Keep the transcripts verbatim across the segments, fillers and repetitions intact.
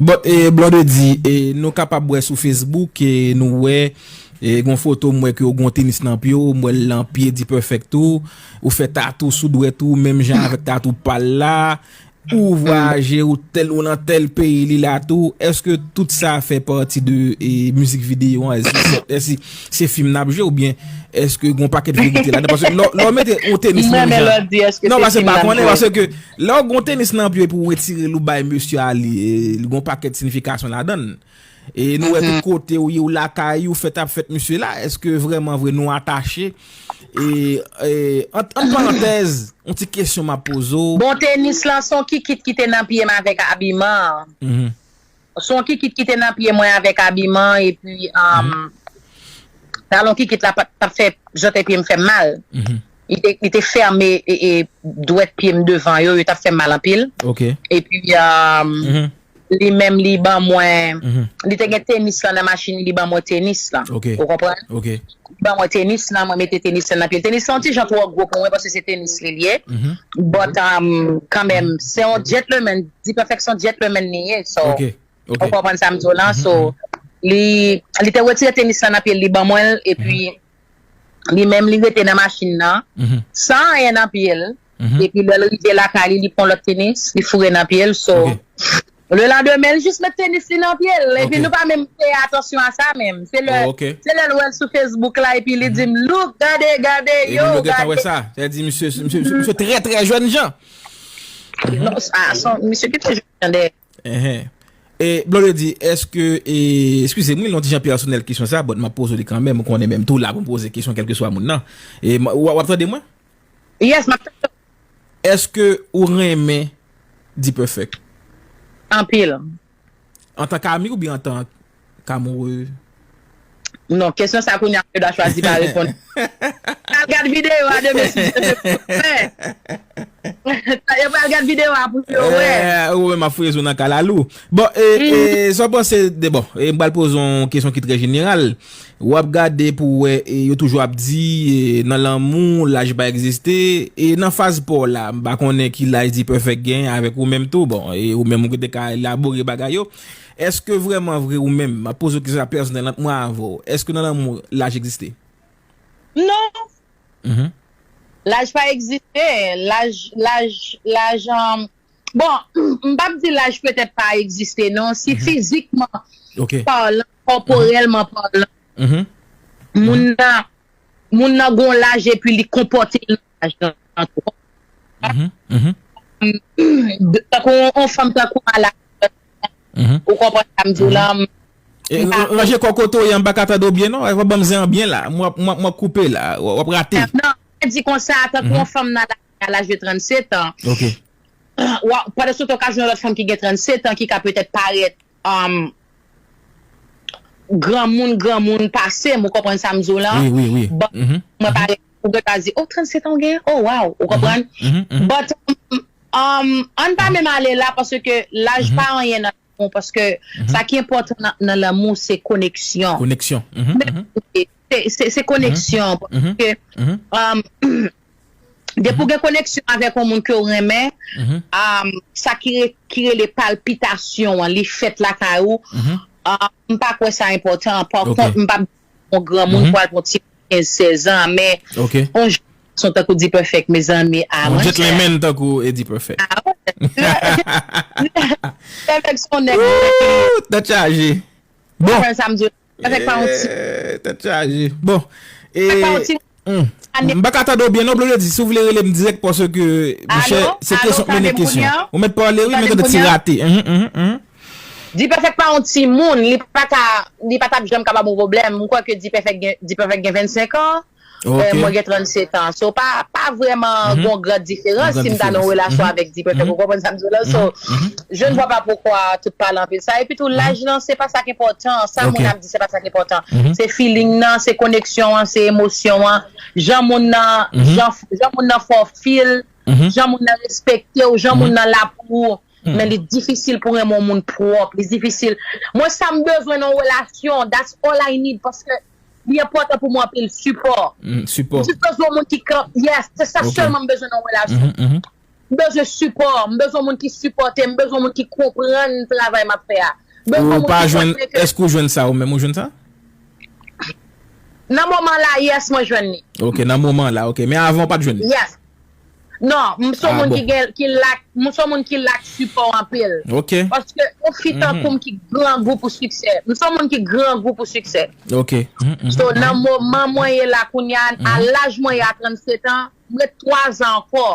But, e, Blondedy, e, nou kapab wè sou Facebook, e, nou wè, e, gon foto m wè ke w gon tenis nan pye w, m wè l nan pye D-Perfect tou, ou fè tatou sou dwèt ou, menm jan avèk tatou pa l la, ou vwayaje, ou tèl, ou nan tèl peyi, li la tou. Èske tout sa fè pati de, e, mizik videyo an? Èske, èske se fim n ap jwe oubyen èske gon pakèt verite ladan? Paske lè, lè w mete yon tenis menm jan. Non, paske pa konnen, paske lè w gon tenis nan pye epi w retire l ou bay mesye a li, e, li gon pakèt siyifikasyon ladan l. E nou wè tout kote ou ye, ou lakay ou, fèt ap fèt mesye la. Èske vrèman vre nou atache? E, e, ant, ant parantèz, yon ti kesyon m ap poze w. Bon, tenis lan, se yon kikit ki te nan pye m avèk abiman an. Se yon kikit ki te nan pye mwen avèk abiman, epi, um, talon kikit la pa t, pa t fè, jante pye m fè m mal. Li te, li te fèmen, e, e, dwèt pye m devan yo, yo t ap fè m mal anpil. Epi, um, li menm, li ban mwen, li te gen tenis lan nan machin, li ban mwen tenis lan. Ou konprann? Li ban mwen tenis lan, mwen mete tenis lan nan pye l. Tenis lan, yon ti jan twò gwo pou mwen, paske se tenis li, li ye. But, um, kanmenm, se yon gentleman, D-Perfect se yon gentleman li ye, so, ou konprann sa m di w lan, so, li, li te retire tenis lan nan pye l, li ban mwen l, epi, li menm, li rete nan machin nan, san anyen nan pye l, epi lè l rive lakay li, li pran lòt tenis, li foure nan pye l, so, le landemen, l jis met tenis li nan pye l, epi nou pa menm peye atansyon a sa menm, se lè, se lè l wè l sou Facebook la, epi li di m, "Look, gade, gade, yo, gade." Sa di, misye, misye, misye, misye trè, trè jèn jan. Non, sa, son, misye ki te jèn dèyè. Enhen. E, Blondedy, èske, e, eskize m, wi, yon ti jan pèsonèl kesyon sa, but m ap poze w li kanmenm, ou konnen menm tou la pou m poze kesyon kèlkeswa moun nan. E, w, w ap tande mwen? Yes, m ap tande w. Èske ou renmen D-Perfect? Anpil. Antan k ami oubyen antan k amoure? Non, kesyon sa kounye a, yo ta chwazi pa reponn. Al gad videyo a demen si Dye vle. Yo pral gad videyo a pou yo wè. Eh, ou menm ap foure zo nan kalalou. Bon, e, e, sa w panse de, bon, e, m pral poze yon kesyon ki trè jeneral. W ap gade pou w wè, e, yo toujou ap di, e, nan lanmou, laj pa egziste. E nan faz pa w la, m pa konnen ki laj D-Perfect gen avèk ou menm tou. Bon, e ou menm ou te ka elabore bagay yo. Èske vrèman vre ou menm, m ap poze w kesyon sa pèsonèl ant mwen avè w, èske nan lanmou laj egziste? Non. Laj pa egziste. Laj, laj, laj, um, bon, m p ap di laj petèt pa egziste, non. Si fizikman palan, kòporèlman palan, moun nan, moun nan gon laj epi li konpòte l nan laj lan tou. Tankou yon, yon fanm tankou a la, ou konprann sa m di w lan? E, ranje kò kote w ye, m pa ka tande w byen non. Fò ban m zen an byen la. M w ap, m w ap, m w ap koupe la. W ap rate. Non, mwen di konsa, tankou yon fanm nan la, a laj de trannsetan. Pandan se tan w ka jwenn yon lòt fanm ki gen trannsetan, ki ka petèt parèt, um, granmoun, granmoun pase m, ou konprann sa m di w lan? Wi, wi, wi. Bon, mwen parèt, ou gen ka di, "Oh, trannsetan w gen? Oh, wow," ou konprann? But, um, um, ann pa menm ale la, paske laj pa anyen nan lanmou, paske sa ki enpòtan nan, nan lanmou, se koneksyon. Koneksyon. Men, se, se, se koneksyon, paske, um, depi w gen koneksyon avèk yon moun ke w renmen, um, sa ki re-, ki rele palpitasyon an, li fèt lakay ou. Um, m pa kwè sa enpòtan. Pa kont, m pa yon granmoun pou al pran ti kenz, sèz an, men yon jèn gason tankou D-Perfect, mezanmi, a, yon gentleman tankou Eddie Perfect. Ah, ouais. Perfect, son nèg. Ooh, tèt chaje. Bon. Sa m di, Avèk pa yon ti. Eh, tèt chaje. Bon. E, m pa ka tande w byen non, Blondedy. Si w vle rele m dirèk, paske, monchè, se kesyon k mennen kesyon. Ou mèt pale, wi, men tande ti rate. D-Perfect pa yon timoun, li pa ka, li pa t ap janm ka ba m yon pwoblèm. M kwè ke D-Perfect gen, D-Perfect gen vennsenk an. Eh, mwen gen trannsetan. So, pa, pa vrèman gon gran diferans si m ta nan yon relasyon avèk D-Perfect. Ou konprann sa m di w la? So, je ne vois pas pourquoi tout pale anpil sa. Epi tou, laj lan, se pa sa k enpòtan. Sa moun ap di, se pa sa k enpòtan. Se feeling nan, se koneksyon an, se emosyon an. Jan moun nan, jan, jan moun nan fè w feel, jan moun nan respekte w, jan moun nan la pou ou. Men li difisil pou renmen yon moun pwòp. Li difisil. Mwen, sa m bezwen nan yon relasyon, that's all I need, paske li enpòtan pou mwen anpil, sipò. Sipò. M jis bezwen yon moun ki kanpe. Yes, se sa sèlman m bezwen nan yon relasyon. M bezwen sipò, m bezwen moun ki sipòte m, m bezwen moun ki konprann travay m ap fè a. M bezwen Ou moun pa ki jwenn, konprann ke èske ou jwenn sa ou menm, ou jwenn sa? Nan moman la, yes, mwen jwenn li. Ok, nan moman la, ok. Men avan ou pa t jwenn li? Yes. Non, m se yon Ah, moun bon. ki gen ki lak, m se yon moun ki lak sipò anpil. Ok. Paske yon fi tankou m ki grangou pou siksè. M se yon moun ki grangou pou siksè. Ok. Mhm, mhm, So, nan moman mwen ye la kounye a, a laj mwen ye a trannset an, m ret twa zan ankò.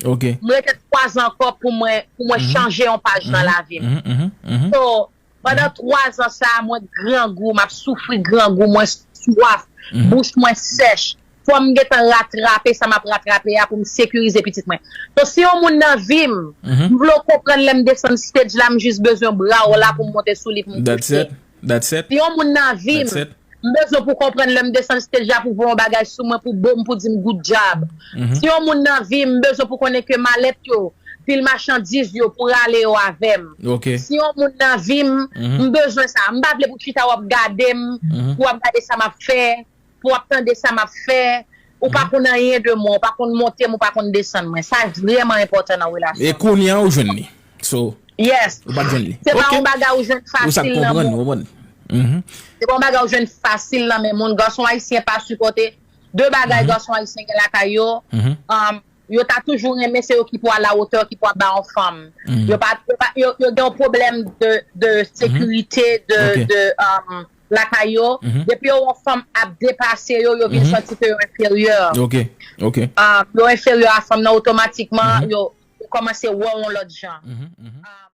Ok. M rete twa zan ankò pou mwen, pou mwen chanje yon paj nan lavi m. Mhm, mhm, mhm. So, pandan twa zan sa a, mwen grangou, m ap soufri grangou, mwen swaf, bouch mwen sèch. Fò m gentan ratrape sa m ap ratrape a pou m sekirize pitit mwen. So, si yon moun nan vi m, m vle w konprann lè m desann stage la, m jis bezwen bra w la pou m monte sou li pou m That's pouse. it. That's it. Si yon moun nan vi m, That's it. m bezwen pou konprann lè m desann stage la pou voye yon bagay sou mwen, pou bo m, pou di m good job. Si yon moun nan vi m, m bezwen pou konnen ke malèt yo, pil machandiz yo, pou rale yo avè m. Ok. Si yon moun nan vi m, m bezwen sa. M pa vle pou chita w ap gade m, pou w ap gade sa m ap fè, pou w ap tande sa m ap fè. Ou pa konn anyen de mwen, ou pa konn monte m, ou pa konn desann mwen. Sa vrèman enpòtan nan E relasyon. Kounye a ou jwenn li. So, Yes. Ou pa t jwenn li. Se pa Ok. yon bagay ou jwenn Ou sa fasil nan konprann, moun. ou konprann. Mhm. Se pa yon bagay ou jwenn fasil nan men moun. Gason ayisyen pa sipòte. De bagay gason ayisyen gen lakay yo. Um, yo ta toujou renmen se yo ki pou a la wotè, ki pou ap ba yon fanm. Yo pa, yo pa, yo, yo gen yon pwoblèm de, de sekirite, de, Ok. de, um, lakay yo. Depi yo wè yon fanm ap depase yo, yo vin santi ke yo enferyè. Ok, ok. Um, yo enferyè a fanm nan otomatikman, yo, yo kòmanse wè yon lòt jan. Um,